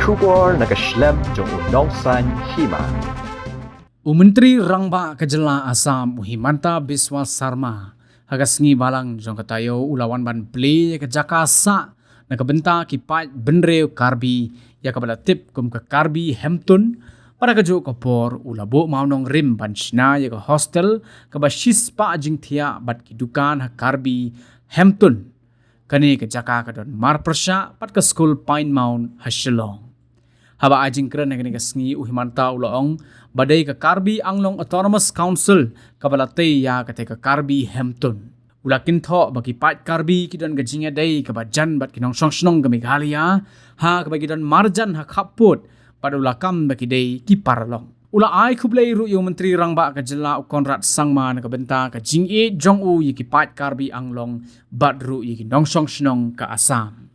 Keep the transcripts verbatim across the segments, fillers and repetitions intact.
Khubor na ka shlem jong u Nongsaiñ Hima. U Myntri Rangbah ka Jylla Assam, u Himanta Biswa Sarma, ha ka sngi Balang jong ka taïew u la wan ban plie ïa ka jaka sah na ka bynta ki paid bynriew Karbi, ïa kaba la tip kum ka Karbi Hemtun. Bad ha kajuh ka por u la buh mawnongrim ban shna ïa ka hostel kaba shispah jingthiah bad ki dukan ha Karbi Hemtun. Kane ka jaka ka don marpyrshah bad ka skul Pine Mount ha Shillong. Haba ai jingkren ha kane ka sngi, u Himanta u la ong ba dei ka Karbi Anglong Autonomous Council kaba la tei ïa kata ka Karbi Hemtun. U la kynthoh ba ki paid Karbi ki don ka jingïadei kaba jan bad ki nongshong shnong ka Meghalaya, ha kaba ki don marjan ha khappud, bad u la kam ba ki dei ki paralok. U la ai khublei ruh ïa u Myntri Rangbah ka Jylla, u Conrad Sangma, na ka bynta ka jingïeit jong u ïa ki paid Karbi Anglong bad ruh ïa ki nongshong shnong ka Assam.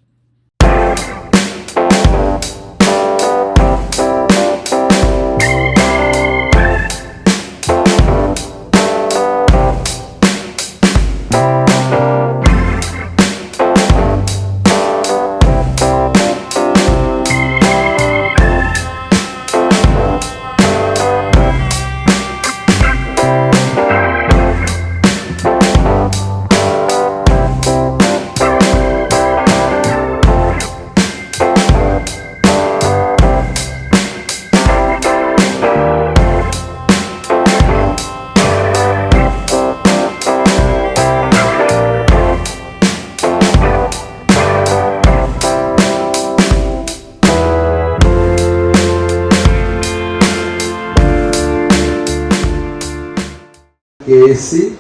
K A C,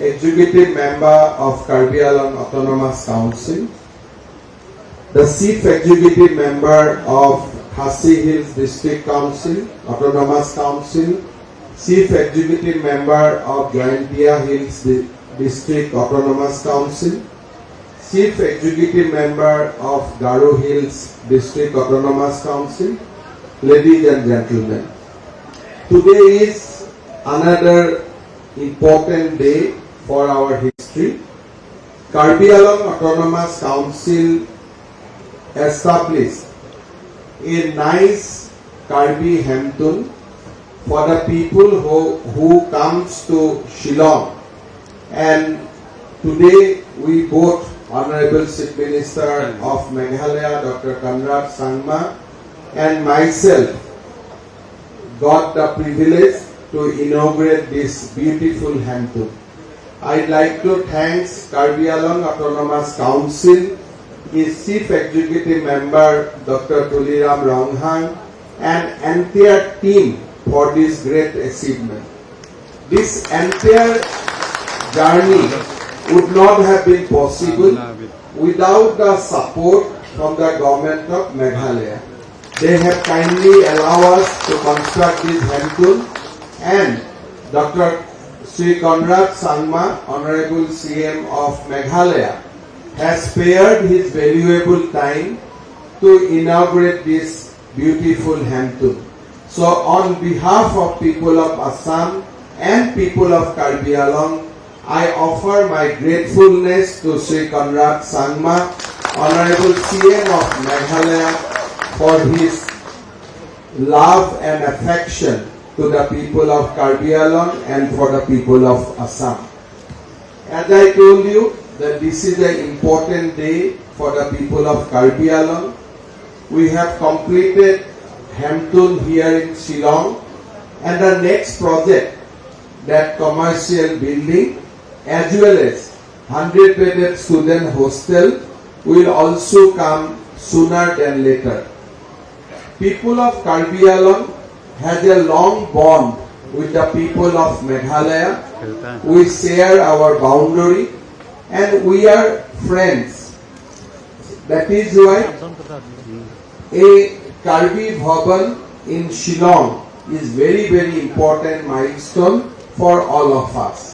Executive Member of Karbi Anglong Autonomous Council, the Chief Executive Member of Khasi Hills District Council, Autonomous Council, Chief Executive Member of Jaintia Hills Di-, District Autonomous Council, Chief Executive Member of Garo Hills District Autonomous Council, ladies and gentlemen, today is another important day for our history. Karbi Anglong Autonomous Council established a nice Karbi Hemtun for the people who, who comes to Shillong. And today we both, Honorable Chief Minister of Meghalaya, Doctor Conrad Sangma, and myself, got the privilege to inaugurate this beautiful Hemtun. I'd like to thank Karbi Anglong Autonomous Council, its Chief Executive Member Doctor Tuliram Ronghang, and entire team for this great achievement. This entire journey would not have been possible without the support from the Government of Meghalaya. They have kindly allowed us to construct this Hemtun, and Doctor Shri Conrad Sangma, Honorable C M of Meghalaya, has spared his valuable time to inaugurate this beautiful Hemtun. So on behalf of people of Assam and people of Karbi Anglong, I offer my gratefulness to Shri Conrad Sangma, Honorable C M of Meghalaya, for his love and affection to the people of Karbi Anglong and for the people of Assam. As I told you that this is an important day for the people of Karbi Anglong. We have completed Hemtun here in Shillong, and the next project, that commercial building, as well as hundred bedded student hostel, will also come sooner than later. People of Karbi Anglong has a long bond with the people of Meghalaya. We share our boundary and we are friends. That is why a Karbi Bhavan in Shillong is very, very important milestone for all of us.